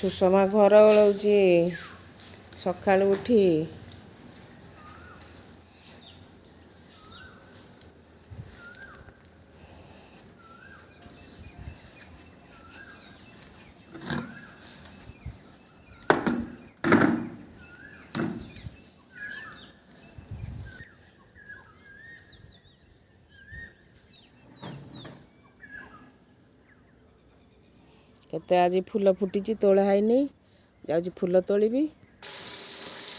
ସୁଷମା ଘର ଓଳଉଛି ସକାଳୁ ଉଠି। କେତେ ଆଜି ଫୁଲ ଫୁଟିଛି, ତୋଳା ହେଇନି, ଯାଉଛି ଫୁଲ ତୋଳିବି।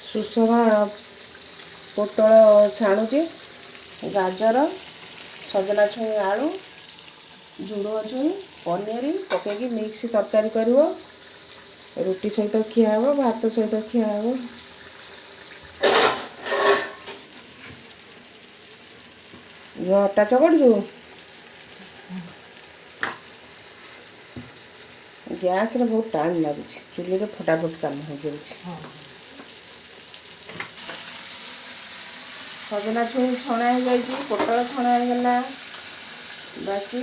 ସୁଷମା ପୋଟଳ ଛାଣୁଛି, ଗାଜର, ସଜନା ଛୁଇଁ, ଆଳୁ, ଝୁଡ଼ୁଙ୍ଗ ଛୁଇଁ, ପନିର ପକେଇକି ମିକ୍ସ ତରକାରୀ କରିବ। ରୁଟି ସହିତ ଖିଆ ହେବ, ଭାତ ସହିତ ଖିଆ ହେବ। ଅଟା ଚକଟୁଛୁ? ଗ୍ୟାସ୍ରେ ବହୁତ ଟାଇମ୍ ଲାଗୁଛି, ଚୁଲିରେ ଫଟାଫଟ କାମ ହେଇଯାଉଛି। ସଜନା ଛୁଇଁ ଛଣା ହେଇଯାଇଛି, ପୋଟଳ ଛଣା ହେଇଗଲା, ବାକି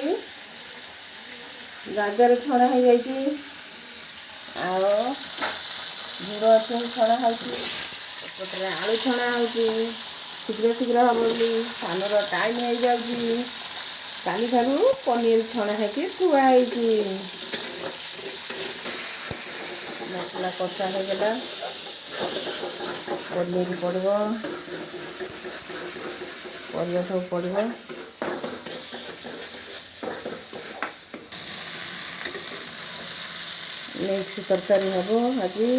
ଗାଜର ଛଣା ହେଇଯାଇଛି, ଆଉ ଝୁଡ଼ୁଙ୍ଗ ଛୁଇଁ ଛଣା ହେଉଛି, ଏପଟରେ ଆଳୁ ଛଣା ହେଉଛି। ଶୀଘ୍ର ଶୀଘ୍ର ହେବ ବୋଲି ସାନର ଟାଇମ୍ ହେଇଯାଉଛି। କାଲିଠାରୁ ପନିର ଛଣା ହେଇକି ଥୁଆ ହେଇଛି। ମସଲା କଷା ହେଇଗଲା, ପନିର ପଡ଼ିବ, ପରିବା ସବୁ ପଡ଼ିବ। ମିକ୍ସ ତରକାରୀ ହେବ ଆଜି।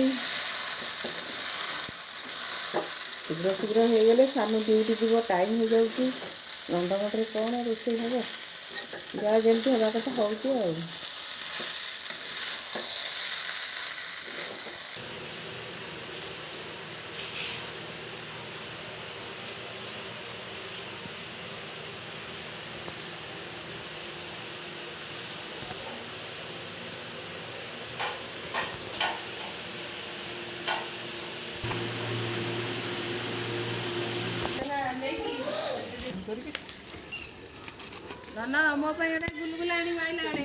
ଶୀଘ୍ର ଶୀଘ୍ର ହେଇଗଲେ ସାନୁ ଡ୍ୟୁଟି ଯିବ, ଟାଇମ୍ ହେଇଯାଉଛି। ନଣ୍ଡମଟରେ କ'ଣ ରୋଷେଇ ହେବ, ଯାହା ଯେମିତି ହେବା କଥା ହେଉଛି ଆଉ। ଧନ, ମୋ ପାଇଁ ଗୋଟେ ଗୁଲଗୁଲା ଆଣିବ ଆଇଲା ବେଳେ।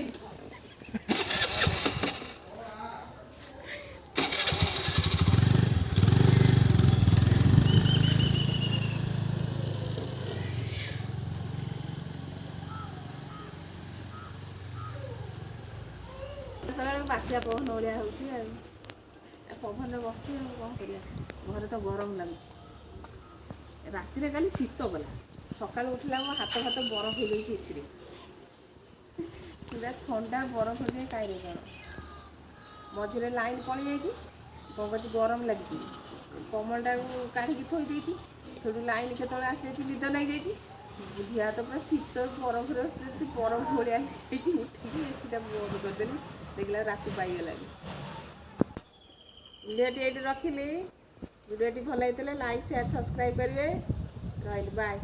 ସକାଳେ ବାତ୍ୟା ପବନ ଭଳିଆ ହେଉଛି, ଆଉ ପବନରେ ବସିଛି, ଆଉ କ'ଣ କରିବା? ଘରେ ତ ଗରମ ଲାଗୁଛି। ରାତିରେ କାଲି ଶୀତ କଲା, ସକାଳୁ ଉଠିଲା ମୋ ହାତ ଫାତ ବରଫ ହେଇଯାଇଛି, ଏସିରେ ପୁରା ଥଣ୍ଡା ବରଫ ହେଇଯାଏ କାହିଁରେ କ'ଣ। ମଝିରେ ଲାଇନ୍ ପଳେଇ ଯାଇଛି, କ'ଣ କରିଛି, ଗରମ ଲାଗିଛି, କମଳଟାକୁ କାଢ଼ିକି ଥୋଇ ଦେଇଛି। ସେଠୁ ଲାଇନ୍ କେତେବେଳେ ଆସିଯାଇଛି, ନିଦ ଲାଗିଯାଇଛି, ବୁଦ୍ଧିଆ ତ ପୁରା ଶୀତ ବରଫରେ ବରଫ ଭଳିଆ ହେଇଯାଇଛି। ଉଠିକି ଏସିଟା ବନ୍ଦ କରିଦେଲି, ଦେଖିଲା ରାତି ପାଇଗଲାଣି। ଭିଡ଼ିଓଟି ଏଇଠି ରଖିଲି। ଭିଡ଼ିଓଟି ଭଲ ହେଇଥିଲେ ଲାଇକ୍, ସେୟାର, ସବସ୍କ୍ରାଇବ୍ କରିବେ। ରହିଲି, ବାଏ।